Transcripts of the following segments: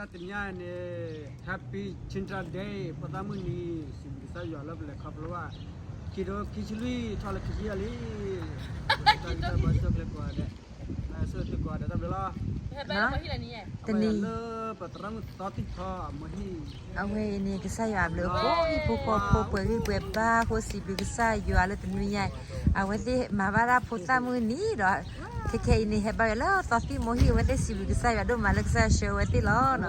တနံၤအံၤန့ၣ် Happy Children's Day ဖိသၣ်မုၢ်နံၤ စံးဘျုးကစၢ်ယွၤလၢပလဲၤခီဖျိဘၣ် ခံကထိခံဆံလွံၢ်ထီၣ်လၢခံဆံယဲၢ်လံ, ပကစၢ်ယွၤဘၣ်ဆိၣ်ဂ့ၤကိးဂၤဒဲး, ဆိၣ်ဂ့ၤသုကိးဂၤဒဲး တၢ်ဘျုးလီၤ. တနံၤ တနံၤ လၢပသရၣ်မုၣ်သီတံၢ်ထီ အဝဲအံၤန့ၣ် ကစၢ်ယွၤအဘျုးအဖှိၣ် ဟံၣ်ဖိဃီဖိပှဲၤဂံၢ်ပှဲၤဘါအဃိ စံးဘျုးကစၢ်ယွၤလၢတနွံညါအံၤ အဝဲသ့ၣ်မၤဘၣ်တၢ်ဖိသၣ်မုၢ်နံၤဒီး ခဲခဲအံၤန့ၣ် ဟဲဘါယွၤလၢသီတံၢ်မိၢ်ဟံၣ် အဝဲသ့ၣ်စံးဘျုးကစၢ်ယွၤဒိၣ်မးလၢကစၢ်ယွၤဆှၢဝဲသ့ၣ်လီၤ.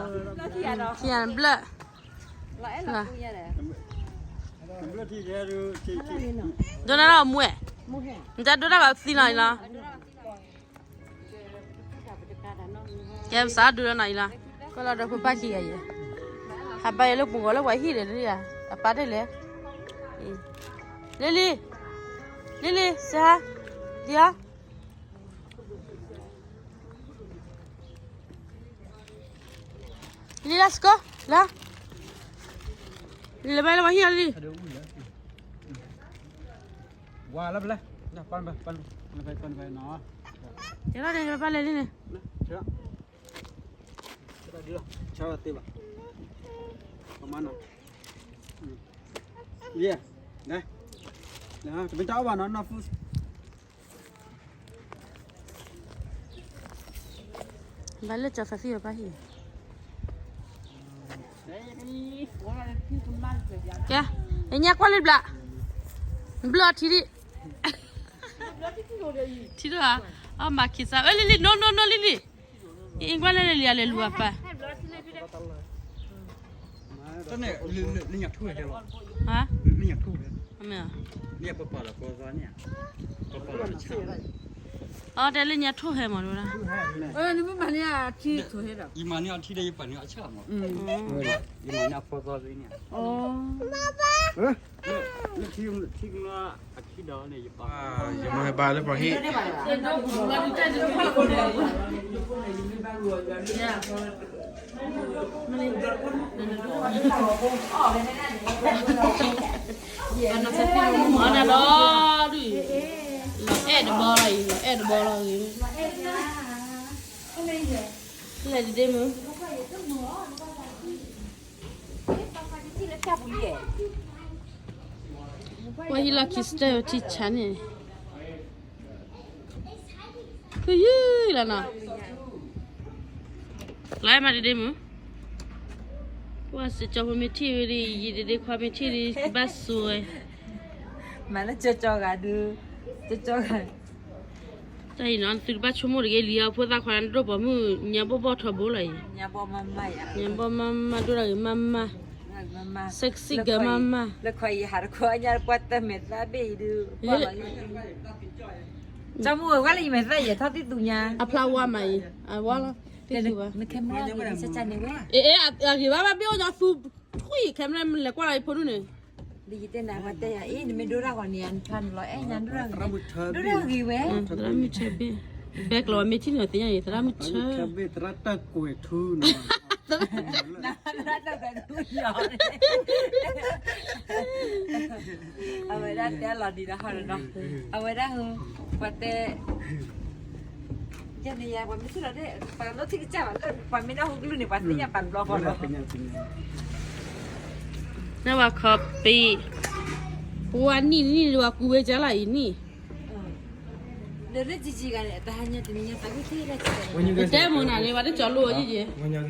ခံဂၤဘျၢၣ် ဒိၣ်နၢ်လီၤမူဝဲ, နတၢ်ဒိၣ်နၢ်ဘၣ်သံလီၤအံၤလီၤ. ကဲပစးဒုးလီၤနီၤအံၤလီၤ, ကွၢ်လီၤဒီးဖိပၢ်ခံဂၤအံၤ, ဟးဘါယွၤလၢပူၤဂီၤလၢပှၤဟံၣ်ဒီးလံဧါ, အပၢ်ဒ်လဲၣ်, လံလံ, လံလံ, စဟါ, လံဧါ လံ let's go လံ, လံလၢဘၣ်လၢပှၤဟံၣ်အီၤလံ, ဝါလၢပလဲ, ကဲလီၤန့ၣ် ပၢ်လဲၤလံန့ၣ်, ဆါသ့ဘၣ်, ပမၤနီၤ, လံ, တမ့ၢ်တၢ်အီၣ်ဘၣ်နီၤ နီၢ်ဖု ဘၣ်လၢကၠီသးသံအပၢ်ဟံၣ်, ကဲ, ညါကွၢ်လံဘျါ, ဘျါထံဒံး, ထံဒိၣ်ဧါ, အမၤခံစါ လံလံ no no no လံလံ, အ့ၣ်ကွၢ်လၢလံလံ အလဲၤလူၤအပၢ် တန့ၣ် လၢညါထူၣ်ဟဲလီၤ, ဟါ, လၢညါထူၣ်ဟဲ, မ့ၢ်, လၢပပာ်လီၤကီသီန့ၣ်, ပပာ်လီၤတဆါ, အတဲလၢညါထူၣ်ဟဲမးဒၣ်, နမ့ၢ်မၤန့ၢ်အထံ, ယမၤန့ၢ်အထံဒီးယပာ်န့ၢ်အဆၢမး, ယမၤန့ၢ်အကီသီန့ၣ်, လၢထံ, ထံကမၤ ယမ့ၢ်ဟဲဘါလၢပှၤဟံၣ်, မၤနၤဒီးဒုး, လီၤအဲၣ်တဘီလီၤအံၤ, လီၤအဲၣ်တဘီလီၤအံၤ, လဲၤတဒ့မုၢ်, ပှၤဟံၣ်လီၢ်ခံ style ထံဆါန့ၣ်, ဖုယုၢ်လီၤနီၤ, လီၤအဲၣ်မးတဒ့မုၢ်, ပှၤစံၣ်ကၠီဖိမ့ၢ်ထံၣ်ဝဲဒၣ် ယံာ်တဒ့ခွါမ့ၢ်ထံၣ်ဒၣ် ဘၣ်ဆိဝဲ, မၤလၢကၠီကၠီဂၤဒုး, ကၠီကၠီဂၤ တၢ်အံၤနီၤ သုတဘၣ်ဆိကမိၣ်တဂ့ၤ လံအဖိသၣ်ခွါ နဒိၣ်ပိာ်မုၣ် ညါဘီၣ်ဘီၣ်ထီဘိလီၤအံၤ, ညါဘီၣ်မးမး ဒိၣ်တၢ်ဂ့ၤမးမး, sexy girl မးမး, လၢခီအံၤဟးတခီအညါ ပှၤတမဲာ်သၣ်ဘ့ၣ်အံၤဒုး, ကၠီမုၢ်ဝဲလၢယမဲာ်သၣ်ယဲၤထီၣ်သံၣ်သူညါ, အဖျါဝါမးအံၤ အဝါလီၤ, န camera န့ၣ်ဝဲ, အ့ၣ် အဂ့ၤဘၣ်ဘၣ်ဘ့ၣ်အိၣ်ညီသူ ထွံၣ် camera လဲၤကွၢ်လီၤအံၤဖိဒူၣ်န့ၣ် ဒ်ယတဲနၤ ပှၤတဲယၤ အ့ၣ် နမ့ၢ်ဒိတၢ်ဂီၤန့ၣ် နဖျါနလီၤအဲၣ်ညါ ဒိတၢ်ဂ့ၤဝဲ, ဒိတၢ်ဂ့ၤဝဲ, သရၣ်မုၣ်ဆၢဘ့ၣ်, ဘဲကျိးမ့ၢ်ထံၣ်န့ၣ် သ့ၣ်ညါအံၤ သရၣ်မုၣ်ဆၢ, သရၣ်မုၣ်ဆၢဘ့ၣ် သရၣ်တၢ်ကွဲၤထူနီၤ, သရၣ်တၢ်ကွဲၤထူယီၤ, အဝဲဒၣ်တဲလီၤဒံးဒီးဟီဒီးနီၤ, အဝဲဒၣ် ပှၤတဲ ယဲန့ၣ်ယၤ ပှၤမ့ၢ်ထံၣ်လီၤဒၣ် ပှၤလီထံကစၢ်ဘၣ်လၢ ပှၤမ့ၢ်ဒၣ်ဟူကလုၢ်န့ၣ် ပှၤသ့ၣ်ညါပာ်ဘျီဃီလီၤ, နဘၣ်ခီပ့ၤ, ပှၤနံၣ်နံၣ် ပှၤကူဝဲကၢလၢအံၤနံၣ်, ဒီးလၢကံကံဂၤန့ၣ် တဟါညါတနံၤညါ ပှၤက့ၤသ့ၣ်လၢကံကံ, ပတဲမုၢ်နၤန့ၣ် ပှၤတကၠီလိာ်အီၤယဲယဲ, မဲရံ,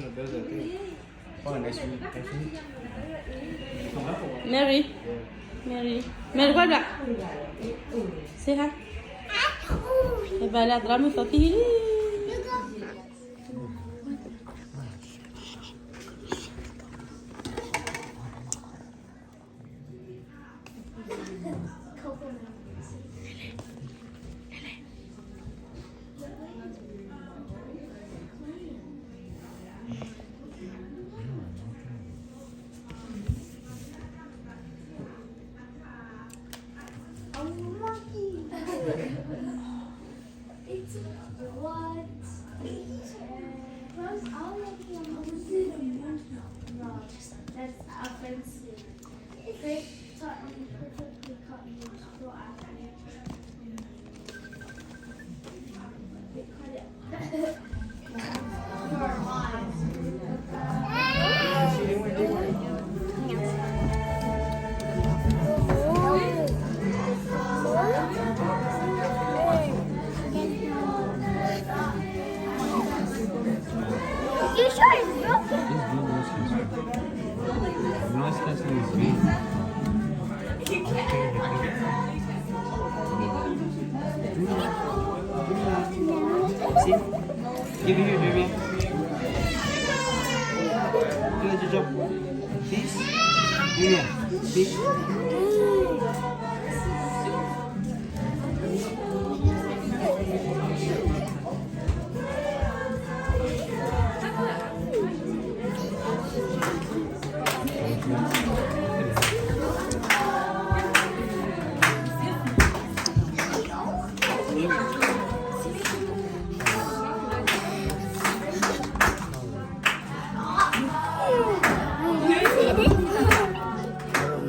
မဲရံ, မဲရံကွၢ်ဘျါ, စ့ဟါ, ဟဲဘါလၢအသရၣ်မုၣ်သီသံလံ. It's what? Rose, I'll make you a monkey. No, that's offensive. They taught me perfectly cut me so I can, they cut it. You sure it's broken? It's good noise cancelling. Noise cancelling is good. Okay, okay. See? Give me your baby. Give it your job. Please. Give me. Please.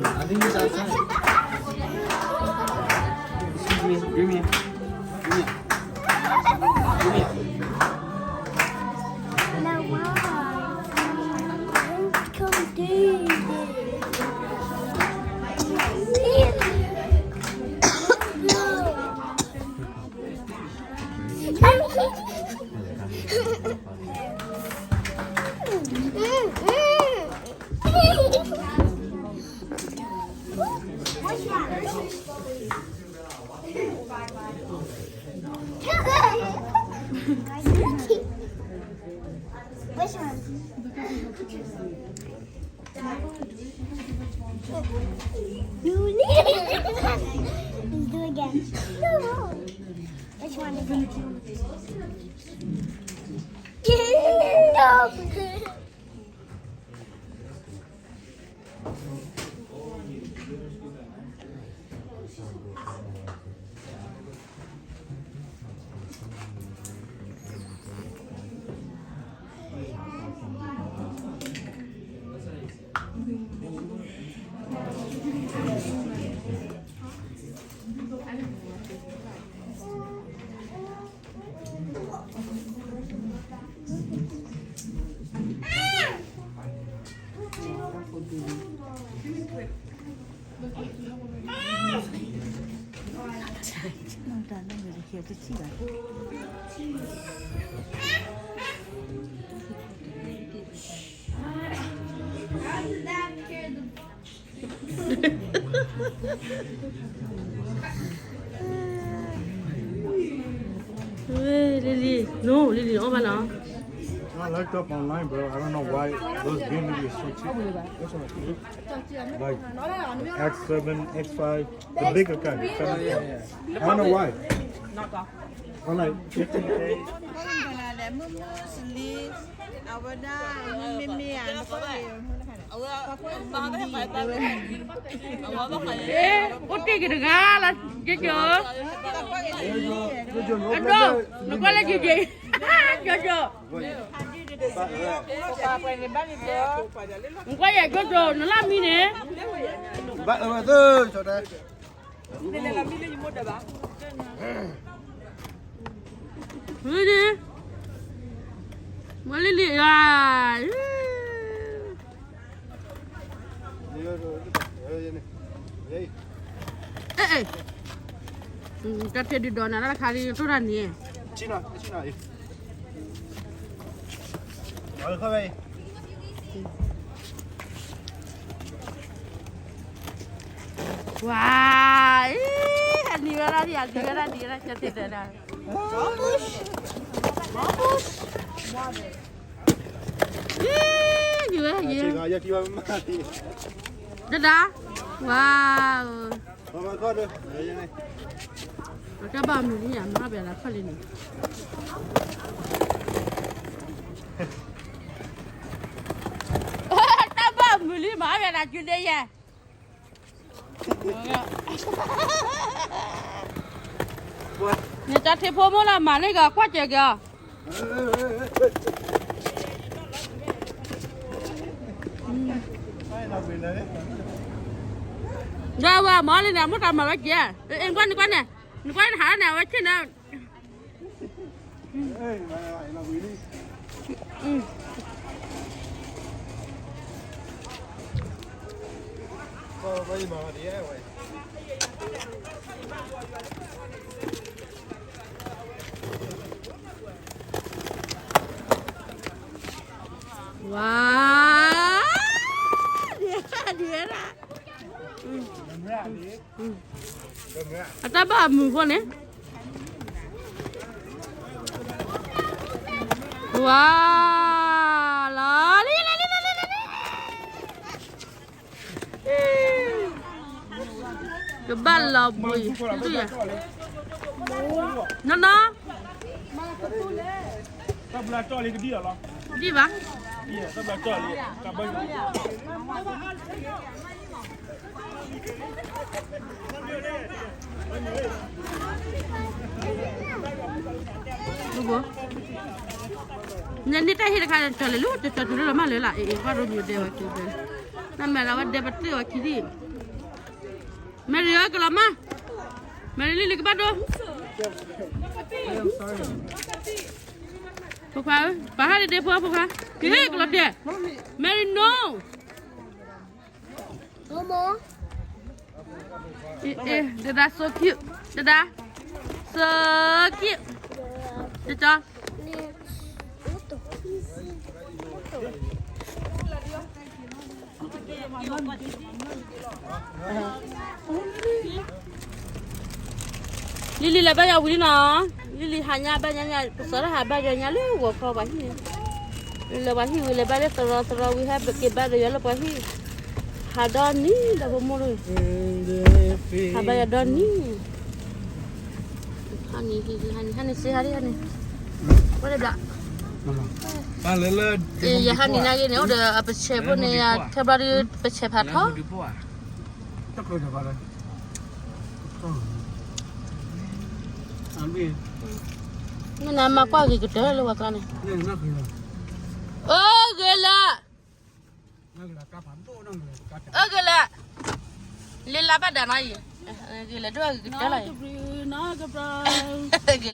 I think it's outside. Excuse me, give me. Give me. Give me. Now why? Come do this. Which one? Let's do again. No. Which one is it? No. Hey, Lily. No, Lily, over now. I looked up online, bro. I don't know why those game is so cheap. Like X seven, X five, the bigger kind. Seven. I don't know why. Or like fifteen K. အဝဲဒၣ် မ့မ့ၢ် မ့မ့ၢ် အဝဲ အဝဲ အိၣ်တ့ၢ်က့ၤတဂၤလၢ ကၠိကၠိ အဒိၣ် နကွၢ်လၢကၠိကၠိ ကၠိကၠိ နကွၢ်ယဲၢ်ကၠိကၠိ နလၢမံန့ၣ် ဘၣ်အဝဲသ့ၣ် Really? Really? အဲ အဲ တၢ်ဖဲဒုးဒီးနၤလၢတခါလံ တိၢ်တၢ်န့ၣ် ဝါ အံၤ အနံၤဝဲဒၣ်ဒံး အနံၤဝဲဒၣ်ဒံး ဝဲဒၣ်ကသ့ၣ်တဒၣ် အံၤ ယဝဲယဲ တဒၣ် ဝါ တၢ်ဘၣ်မုာ်လံ မၤဘၣ်လၢခီၣ်လံန့ၣ် တၢ်ဘၣ်မုာ်လံ မၤဘၣ်လၢကၠူဒဲယဲ နတၢ်ထံဖိမိၢ်လၢမၤလၢကကွၢ်စၢၤက့ၤအီၤ ဒီးဝဲမၤလၢန့ၣ် အမိၢ်တၢ်မၤဝဲက့ၤ နကွၢ်နကွၢ်န့ၣ် နကွၢ်နဟးန့ၣ် အဝဲဆ့ၣ်န့ၣ် Bye. ဝါ, ဒ်ဒ်, အတၢ်ဘၣ်အမုာ်ဖိန့ၣ်, ဝါ, လီၤ, လံ, လံ, လံ, လံ, လံ, လံ, ကဘၣ်လီၤဘှံး, နီၢ်နီၢ်, တၢ်ဘျါတီၢ်လံကဒံၣ်လီၤ, ဒံၣ်ဘၣ်, တၢ်ဘျါတီၢ်လံ, တၢ်ဘျါ ညန့ၢ်တၢ်ဟ့ၣ်တခါ ကၠီၤလဲၤလၢ ကၠီၤတုၤလၢလီၤမၢ်လၢ်လၢ် အ့ၣ်အ့ၣ် ကွၢ်ရိမံၤဒဲးဝဲက့ၤဒဲး, နမ့ၢ်လၢဝဲဒဲပတုာ်ဝဲခံဒံၣ်, မဲရံဧၢ ကလီၤမၢ်, မဲရံလံလံကဘၣ်ဒိ, ဖိခွါဧၢ ပဟးဒ့ဒ့ဖိ ဖိခွါ, က့ၤကလီၤတဲာ်, မဲရံ no. တဒါ so cute, တဒါ, so cute, ကၠီ လံလံ လၢဘၣ်ယၤဝံၤနီၤ, လံလံ ဟါညါဘၣ်ညါညါ ပစးထီၣ်ဟးဘၣ်ယၤညါလၢဂီၤခီပှၤဟံၣ်န့ၣ်, လၢပှၤဟံၣ်ဝံၤ လဲၤဘၣ်လၢသရီသရီဝံၤ ဟဲက့ၤဘၣ်ဒီးယၤလၢပှၤဟံၣ်, ဟးဒီနံၤ ဒီဖိမိၢ်, ဟးဘၣ်ယၤဒီနံၤ, ဟါန့ၣ် ဟါန့ၣ် ဟါန့ၣ် စ့ဟါန့ၣ်, ဝဲဒၣ်ဘျး, ယဟါန့ၣ်နာ်က့န့ၣ် အိၣ်ဒီးအပဆဲးဖိန့ၣ် ခဲဘျီဒီးပဆဲးဖးထီ မ့ၢ်နမၤကွၢ်ဂ့ၤကတၢၢ်လၢဝဲကျါန့ၣ်, အၢဂ့ၤလၢ, အၢဂ့ၤလၢ, လ့လါဘၣ်ဒၣ်နီၤအံၤ, ဂ့ၤလၢဒိၣ်ဂ့ၤကတၢၢ်လီၤအံၤ,